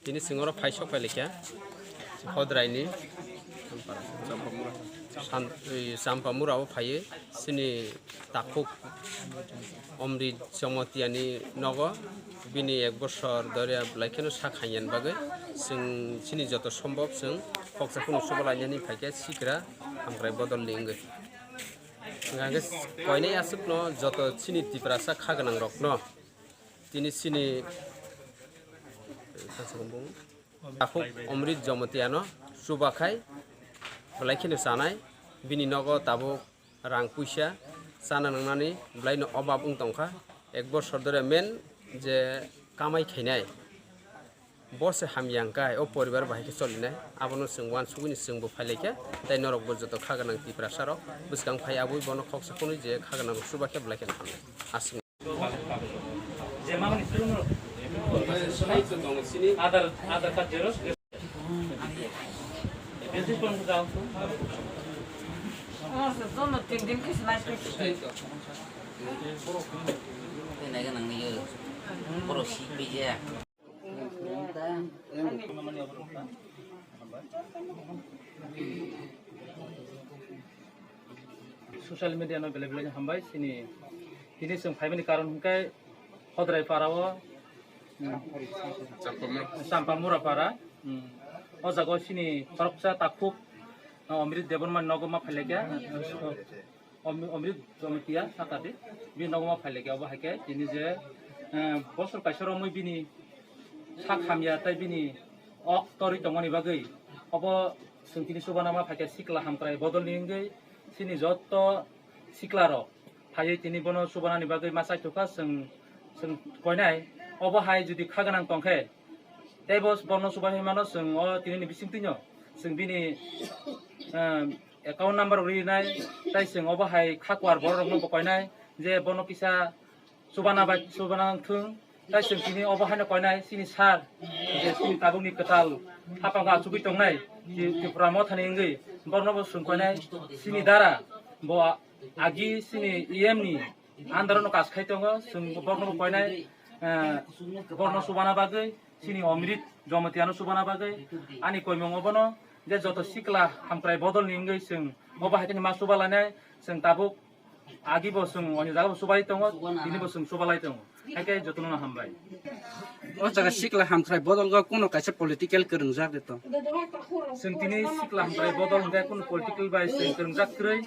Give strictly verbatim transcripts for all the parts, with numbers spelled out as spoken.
Tini chwng oro phaisok phailikha Hodraini San-, ui, Champamura o phaiwi chini takhuk Omrit Jomotiyani nogo bini ek bosor doria belai kheno sak hamyani bagwi chwng chini joto sombok chwng khoksa phano chuba lainani phaikha sikra hamkrai bodolni wngwi. Hwnkhe koinai aswkno joto chini Tiprasa kha gwnangrokno tini chini takhuk Omrit Jomotiyano chubakhai belai kheno chanai, bini nogo tabuk rang puisa chana nangnani belaino obab wng tongkha. Ek bosor dore men je kamai khainai, bo se hamya hwnkhe o poribar bahai khe cholinai, abono chwng uansugwini chwngbo phailaikha, tei norokbo joto kha gwnang Tiprasarok bwskang phai abwi bono khoksa phunwi je kha gwnangrok chubakhe belai kheno hamnai. Aswk. Aadhaar, Aadhaar card xerox. Social media no belai belai hambai chini tini chwng phaimani karon hwnkhe Hodrai para o, hmm, Champamura para, hmm, o jaga o chini khoroksa takhuk, uh, Omrit Debbarma nogo ma phailekya, uh, Om-, Omrit Jomatiya sakati bini nogo ma phailekya, obo hai khe tini je, uh, bosor kaisa romwi bini sak hamya tei bini ok torwi tongmani bagwi obo chwng tini chubanama phaikha sikla hamkrai bodolni wngwi chini joto siklarok phaiwi tini bono chubanani bagwi ma chaithokha chwng, chwng koinai. Obo hai jodi kha gwnang tongkhe teibo bono chubai mano chwng o tinini bisingtwino chwng bini, um, account number rinai tei chwng obo hai kha kuar bororokno bo koinai je bono kisa chubana bai chubana wng thung. Tai chwng tini obo haino koinai chini sir, je chini tabukni kwtal hapang achugwi tongnai, Tri-, Tripura mothani wngwi borno bo chwng koinai chini dara bo agi chini E M ni under no kas khai tongo, chwng borno bo koinai, eh, borno chubana bagwi chini Omrit Jomatiano chubana bagwi ani koimung obono je joto sikla hamkrai bodolni wngwi chwng obo hai kheno ma chuba lainai, chwng tabuk Agi bo chwng oni jaga bo chubai tongo, tini bo chwng chubalai tongo. Haikhe jotono hambai. O jaga sikla hamkrai bodol go kuno kaisa political kwrwngjak de to. Chwng tini sikla hamkrai bodol hwnkhe kuno political bai chwng kwrwngjak kwrwi,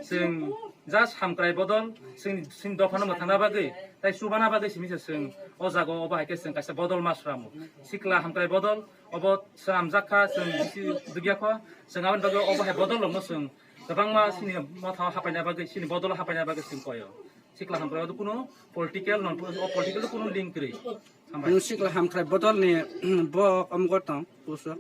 chwng just hamkrai bodol, chwng, chwng dophano mwthangna bagwi, tai chubana bagwi simi se chwng o jaga o obo haikhe chwng kaisa bodol ma sramo. Sikla hamkrai bodol obo swnamjak kha, chwng bisi dugya kho, chwng aboni bagwi obo hai bodol rokno chwng Kwbangma chini mothao hapaina bagwi, chini bodolo hapaina bagwi chwng koyo. Sikla hamkrai o kunu political non, o political o kunu link kwrwi. Hambai. Nwng sikla hamkrai bodolni bo omgo tong, puso.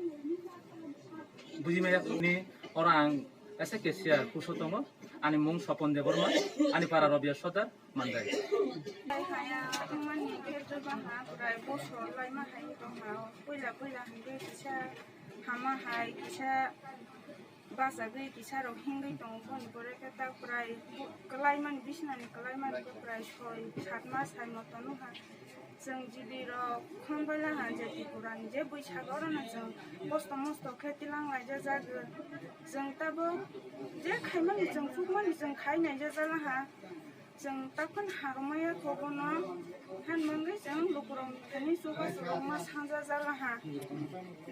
Bujimaya ni oro ang kaisa cashier puso tongo. Ani mung Sopon Debbarma, ani para Robia Sodar, Mandai. Hai haya, mani khe joba ha, prai bosor laima hai tong ha, puila puila hingke kisa hama hai, kisa Bachagwi kisarok hingwi tongo, boni pore khe ta prai bu-, kwlaimani, bisinani kwlaimani khe prai soi sat mas hai moto nukha. Chwng G B rok khon baila ha je Tripura ni je bwsag orono chwng kosto mosto khe tilang laijajak. Chwng tabuk je khaimani chwng chukmani chwng khai naijajala ha. Chwng takhon harumaya khe bono, han mangwi chwng lukurokni thani chubachu rok ma sanja jala ha.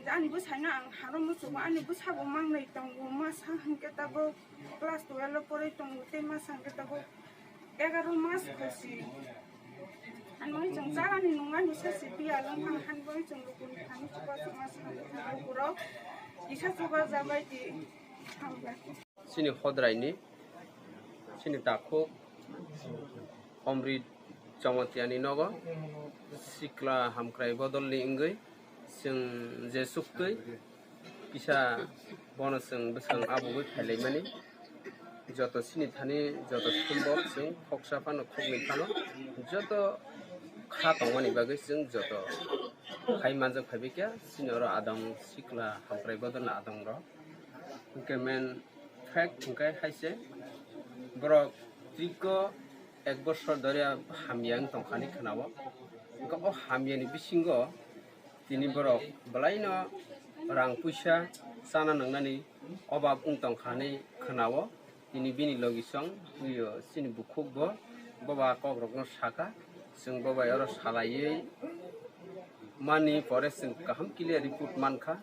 Ani bwsaino ang harumwi chuba, ani bwsabo mangnai tongo, ma sa hwnkhe tabuk class twelve o porwi tongo, tei ma sa hwnkhe tabuk egaro mas khosi. Han mangwi chwng chalani nungani sasi piya lwng phang, han mangwi chwng lukurokni thani chubachu ma sa hwnkhe lukurok kisa chuba jabai di. Hambai. Chini Hodraini, chini takhuk Omrit Jomatiani nogo sikla hamkrai bodolni wngwi chwng je chuktwi kisa bono chwng bwskang abugwi phailaimani. Joto chini thani joto sombok chwng khoksa phano khoknwi phano joto kha tongmani bagwi chwng joto khai manjak phaibaikha chini oro adong sikla hamkrai bodolni adongrok. Hwnkhe men fact hwnkhe hai se, borok tiko Ek bosor dhori hamya wng tongkha hinwi khwnao. Wngkha o hamyani bisingo tini borok bwlaino rang puisa chana nwngnani obab wng tongkha hinwi khwnao. Tini bini logisong twiyo chini bukhuk bo, boba kokrokno saka, chwng bobai oro salaiwi mani pore chwng kaham clear report mankha.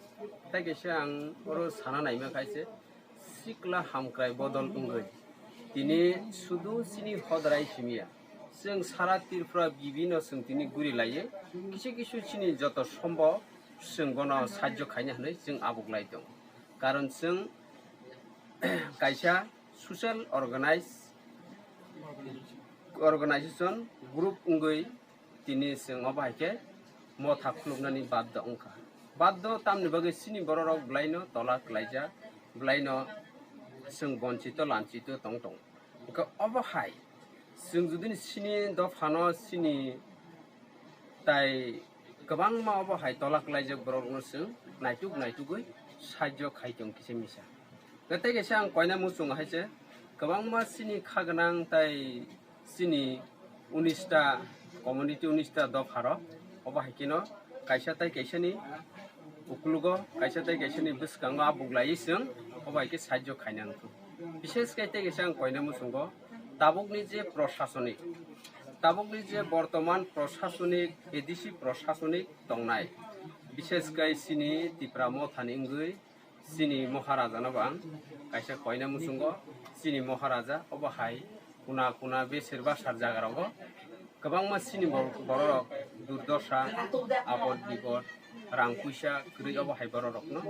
Tai kaisa ang oro sana naima khaise, sikla hamkrai bodol wngwi tini sudu chini hodrai simiya, chwng sara Tripura bibino chwng tini guri laiwi kisu kisu chini joto sombo chwng bono sajjo khaina hinwi chwng abuk lai tongo. Karon chwng kaisa social organize, organization group wngwi tini chwng obo hai khe motha khuluknani baddo wngkha. Baddo tamni bagwi chini bororok bwlaino tola kwlaijak, bwlaino chwng bonchito lanchito tong tong. Hwnkhe obo hai chwng judini chini dophano chini tai kwbangma obo hai tola kwlaijak borokno chwng naituk naitugwi sajjo khai tong kisa misa. Tei kaisa ang koina muchung hai se kwbangma chini kha gwnang tai chini unista community unista dopharo obo hai kheno kaisa tai kaisani ukulugo kaisa tai kaisani bwskango abuk laiwi chwng obo hai khe sajjo khaina nangkuk. Bishes khe tei kaisa ang koina muchungo tabukni je prosasonik, tabukni je bortoman prosasonik, A D C prosasonik tongnai, bishes khe chini Tipra mothani wngwi chini Maharajano bo ang kaisa koina muchungo, chini Maharaja obo hai kuna kuna besir basar jaga rogo kwbangma chini bor-, bororok durdosa, abot bibot, rang puisa kwrwi obo hai bororokno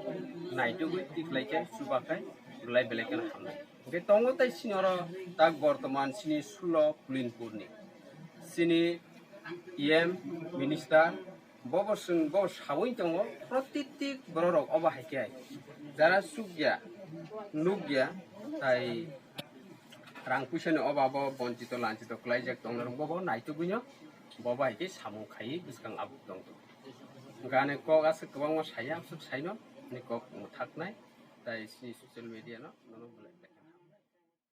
naitugwi tiklai khe chuba khe belai belai kheno hamnai. Hwnkhe tongo tei chini oro tak bortoman chini sulo Kulinpurni chini E M minister, bobo chwng bo sawi tongo, protiti bororok obo hai khe jara chukya, nukya, tai rang puisani obabo bonchito lanchito kwlaijak tongnarok bobo naitugwino bobo hai khe samung khaiwi bwskang abuk tongtong. Gani kok aswk kwbangma saya, aswk saino ni kok mwthaknai, tai chini social media no nono belai.